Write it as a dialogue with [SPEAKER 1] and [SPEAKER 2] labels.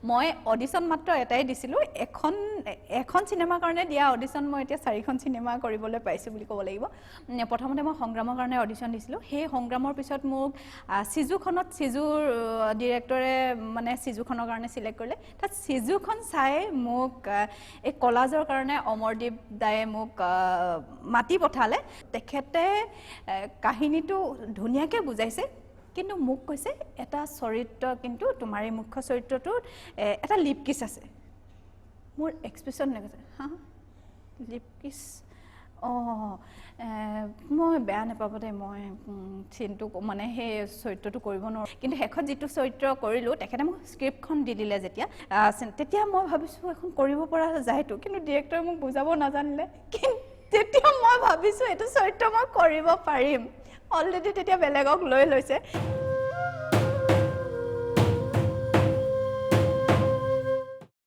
[SPEAKER 1] মই অডিশ্যন মাত্ৰ এটাই দিছিলোঁ, এখন এখন চিনেমাৰ কাৰণে দিয়া অডিশ্যন মই এতিয়া চাৰিখন চিনেমা কৰিবলৈ পাইছোঁ বুলি ক'ব লাগিব। প্ৰথমতে মই সংগ্ৰামৰ কাৰণে অডিশ্যন দিছিলোঁ। সেই সংগ্ৰামৰ পিছত মোক চিজুখনত, চিজুৰ ডিৰেক্টৰে মানে চিজুখনৰ কাৰণে চিলেক্ট কৰিলে। তাত চিজুখন চাই মোক এই কলাজৰ কাৰণে অমৰদীপ দায়ে মোক মাতি পঠালে। তেখেতে কাহিনীটো ধুনীয়াকৈ বুজাইছে, কিন্তু মোক কৈছে এটা চৰিত্ৰ, কিন্তু তোমাৰ এই মুখ্য চৰিত্ৰটোত এটা লিপকিছ আছে। মোৰ এক্সপ্ৰেশ্যন কৈছে, হা, লিপকিছ? অঁ, মই বেয়া নাপাব দেই, মই চিনটো মানে সেই চৰিত্ৰটো কৰিব নোৱাৰোঁ। কিন্তু শেষত যিটো চৰিত্ৰ কৰিলোঁ, তেখেতে মোক স্ক্ৰিপ্টখন দি দিলে যেতিয়া, তেতিয়া মই ভাবিছোঁ এখন কৰিব পৰা যায়তো, কিন্তু ডিৰেক্টৰে মোক বুজাব নাজানিলে। কিন্তু তেতিয়া মই ভাবিছোঁ এইটো চৰিত্ৰ মই কৰিব পাৰিম। অলৰেডি তেতিয়া বেলেগক লৈ লৈছে।